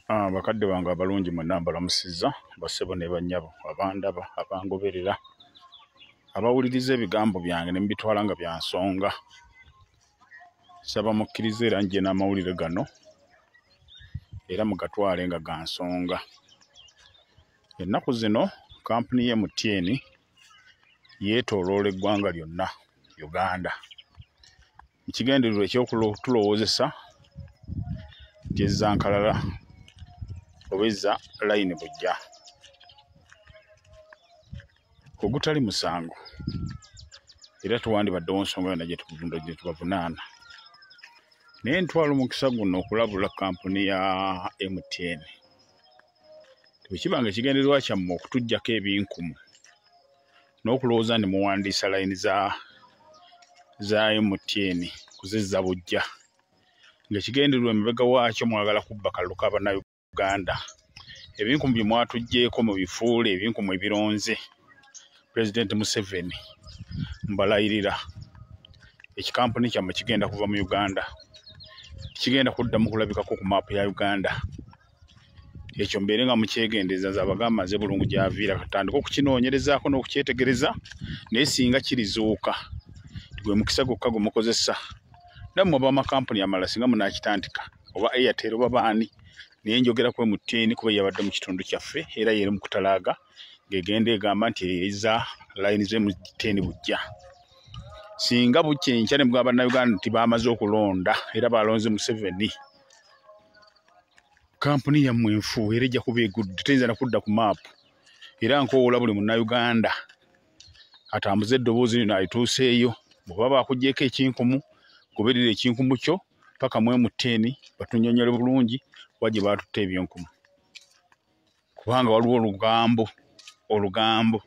Bakadde bange abalungi mwenna mbalamusizza, bassebo ne bannyabo abandaba, abangoberera, abawuliriza ebigambo byange ne mubitwala nga bya nsonga. Nsaba mukkirize era nje n'amawulire gano era mugatwale nga ga nsonga. Ennaku zino kampuni ye MTN yeetooloola eggwanga lyonna Uganda mu kigendererwa eky'okutulowoozesa nti ezza nkalala oba ezza layini buggya, ogutali musango era tewandibaddewo nsonga yonna gye tubavunaana. Naye ntwala omukisa guno okulabula kampuni ya MTN bwe kiba nga ekigendererwa kyammwe okutuggyako ebinkumu n'okulowooza nti muwandiisa layini za MTN kuzizza buggya, ng'ekigendererwa emabega waakyo mwagala kubba kalulu ka Bannayuganda. Ebinkumu bye mwatuggyeeko mubifuule ebinkumu ebironze Pulezidenti Museveni. Mbalayirira ekikampuni kyammwe kigenda kuva mu Uganda, kigenda kuddamu kulabikako ku maapu ya Uganda. Ekyo mbeere nga mukyegendereza, nze abagamba nze Bulungu gy'aviira katandike okukinoonyerezaako n'okukyetegereza, naye singa kirizuuka gwe mukisa gwokka gwe mukozesa. Nammwe ab'amakampuni amalala singa munaakitandika, oba Airtel oba baani, naye njogera ku MTN kuba yabadde mu kitundu kyaffe era yeeri mu kutalaaga ng'egenda egamba nti ezza layini za MTN buggya. Singa bukya enkya ne mugamba Bannayuganda nti baamaze okulonda era balonze Museveni, kampuni yammwe enfu era ejja kuba egudde, teyinza na kudda ku maapu. Era nkoowoola buli Munnayuganda atambuze eddoboozi lino alituuseeyo. Bw'oba baakuggyeko ekinkumu, goberera ekinkumu kyo paka mu MTN batunnyonnyole bulungi wa gye baatutte ebyenkumu, kubanga waliwo olugambo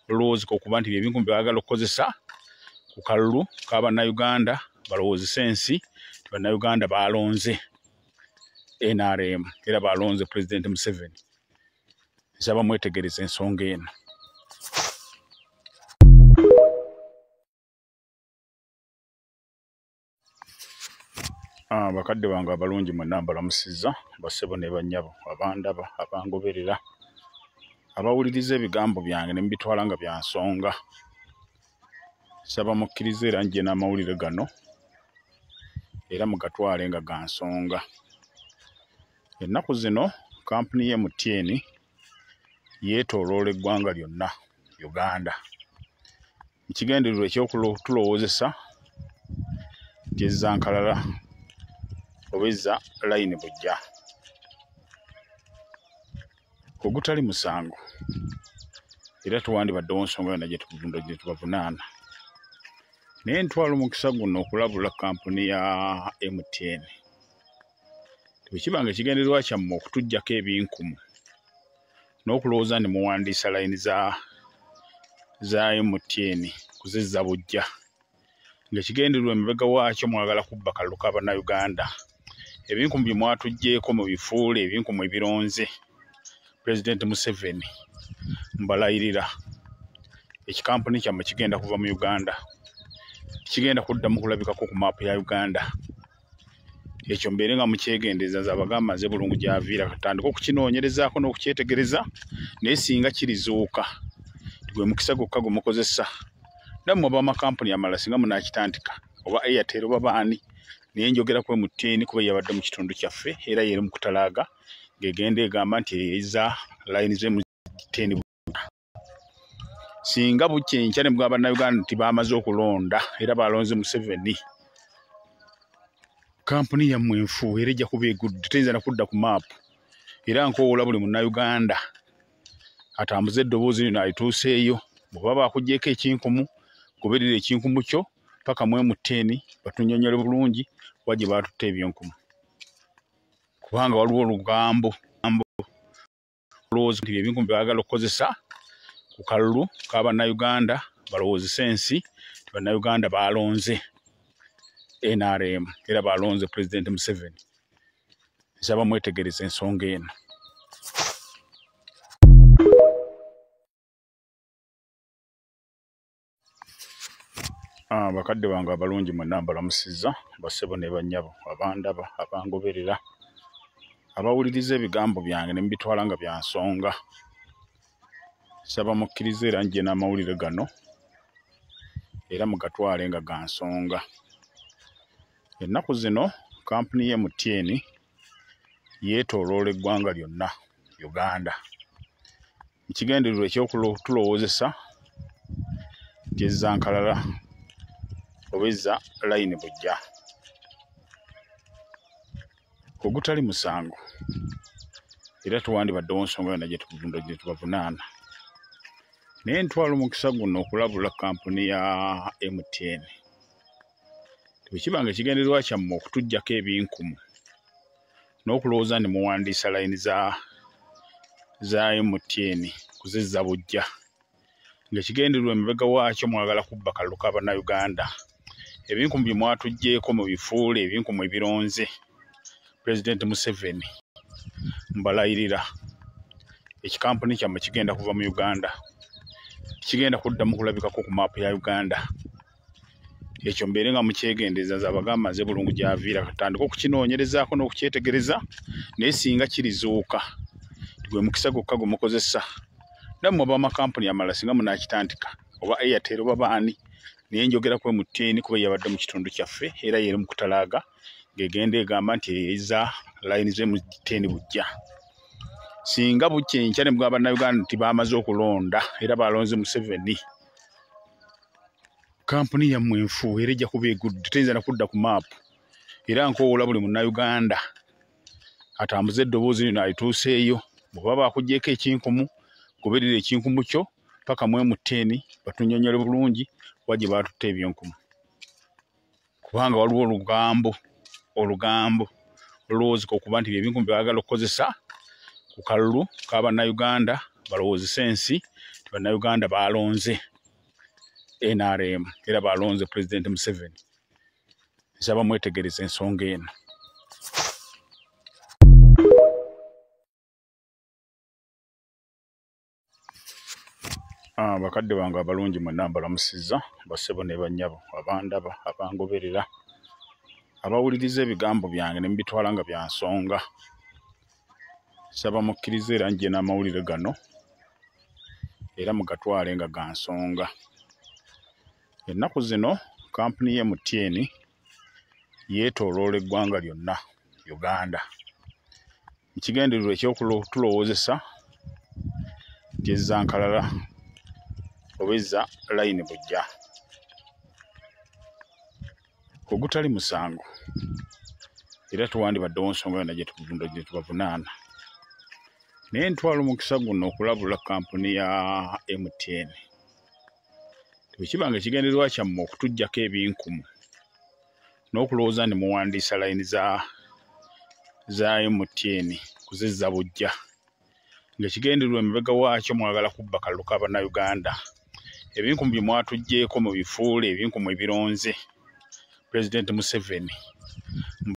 olulowoozeka okuba nti ebinkumu bye baagala okukozesa ku kalulu ka Bannayuganda balowoozese ensi nti Bannayuganda baalonze NRM era balonze Pulezidenti Museveni. Nsaba mwetegereze ensonga eno. Bakadde bange abalungi mwenna mbalamusizza, bassebo ne bannyabo abandaba, abangoberera, abawuliriza ebigambo byange ne mubitwala nga bya nsonga. Nsaba mukkirize era nje n'amawulire gano era mugatwale nga ga nsonga. Ennaku zino kampuni ye MTN yeetooloola eggwanga lyonna Uganda mu kigendererwa eky'okutulowoozesa nti ezza nkalala oba ezza layini buggya, ogutali musango era tewandibaddewo nsonga yonna gye tubavunaana. Naye ntwala omukisa guno okulabula kampuni ya MTN bwe kiba nga ekigendererwa kyammwe okutuggyako ebinkumu n'okulowooza nti muwandiisa layini za MTN kuzizza buggya, ng'ekigendererwa emabega waakyo mwagala kubba kalulu ka Bannayuganda. Ebinkumu bye mwatuggyeeko mubifuule ebinkumu ebironze Pulezidenti Museveni. Mbalayirira ekikampuni kyammwe kigenda kuva mu Uganda, kigenda kuddamu kulabikako ku maapu ya Uganda. Ekyo mbeere nga mukyegendereza, nze abagamba nze Bulungu gy'aviira katandike okukinoonyerezaako n'okukyetegereza, naye singa kirizuuka gwe mukisa gwokka gwe mukozesa. Nammwe ab'amakampuni amalala singa munaakitandika, oba Airtel oba baani, naye njogera ku MTN kuba yabadde mu kitundu kyaffe era yeeri mu kutalaaga ng'egenda egamba nti ezza layini za MTN buggya. Singa bukya enkya ne mugamba Bannayuganda nti baamaze okulonda era balonze Museveni, kampuni yammwe enfu era ejja kuba egudde, teyinza na kudda ku maapu. Era nkoowoola buli Munnayuganda atambuze eddoboozi lino alituuseeyo. Bw'oba baakuggyeko ekinkumu, goberera ekinkumu kyo paka mu MTN batunnyonnyole bulungi wa gye baatutte ebyenkumu, kubanga waliwo olugambo olulowoozeka nti ebinkumu bye baagala okukozesa ku kalulu ka Bannayuganda balowoozese ensi nti Bannayuganda baalonze NRM era balonze Pulezidenti Museveni. Nsaba mwetegereze ensonga eno. Bakadde bange abalungi mwenna mbalamusizza, bassebo ne bannyabo abandaba, abangoberera, Abawuliriza ebigambo byange ne mubitwala nga bya nsonga, nsaba mukkirize era nje n'amawulire gano era mugatwale nga ga nsonga. Ennaku zino kampuni ya MTN yeetooloola eggwanga lyonna Uganda mu kigendererwa eky'okutulowoozesa nti ezza nkalala oba ezza layini buggya, ogutali musango era tewandibaddewo nsonga yonna gye tubavunaana. Naye ntwala omukisa guno okulabula kampuni ya MTN bwe kiba nga ekigendererwa kyammwe okutuggyako ebinkumu n'okulowooza nti muwandiisa layini za MTN kuzizza buggya, ng'ekigendererwa emabega waakyo mwagala kubba kalulu ka Bannayuganda, ebinkumu bye mwatuggyeeko mubifuule ebinkumu ebironze Pulezidenti Museveni. Mbalayirira ekikampuni kyammwe kigenda kuva mu Uganda, kigenda kuddamu kulabikako ku maapu ya Uganda. Ekyo mbeere nga mukyegendereza, nze abagamba nze Bulungu gy'aviira katandika okukinoonyerezaako n'okukyetegereza, naye singa kirizuuka gwe mukisa gwokka gwe mukozesa. Nammwe ab'amakampuni amalala singa munaakitandika, oba Airtel oba baani, naye njogera ku MTN kuba yabadde mu kitundu kyaffe era yeri mu kutalaaga ng'egenda egamba nti eza layini za MTN buggya. Singa bukya enkya ne mugamba Bannayuganda nti baamaze okulonda era balonze Museveni, kampuni yammwe enfu era ejja kuba egudde, teyinza na kudda ku maapu. Era nkoowoola buli Munnayuganda atambuze eddoboozi lino alituuseeyo. Bw'oba baakuggyeko ekinkumu, goberera ekinkumu kyo paka mu MTN batunnyonnyole bulungi wa gye baatutte ebyenkumu, kubanga waliwo olugambo olulowoozeka okuba nti ebinkumu bye baagala okukozesa ku kalulu ka Bannayuganda balowoozese ensi nti Bannayuganda baalonze NRM era balonze Pulezidenti Museveni. Nsaba mwetegereze ensonga eno. Bakadde bange abalungi mwenna mbalamusizza, bassebo ne bannyabo, abandaba, abangoberera, abawuliriza ebigambo byange ne mubitwala nga bya nsonga, nsaba mukkirize era nje n'amawulire gano era mugatwale nga ga nsonga. Ennaku zino kampuni ya MTN yeetooloola eggwanga lyonna Uganda mu kigendererwa eky'okutulowoozesa nti ezza nkalala oba ezza layini buggya, ogutali musango era tewandibaddewo nsonga yonna gye tubavunaana. Naye ntwala omukisa guno okulabula kampuni ya MTN bwe kiba nga ekigendererwa kyammwe okutuggyako ebinkumu n'okulowooza nti muwandiisa layini za MTN kuzizza buggya, ng'ekigendererwa emabega waakyo mwagala kubba kalulu ka Bannayuganda, ebinkumu bye mwatuggyeeko mubifuule ebinkumu ebironze Pulezidenti Museveni.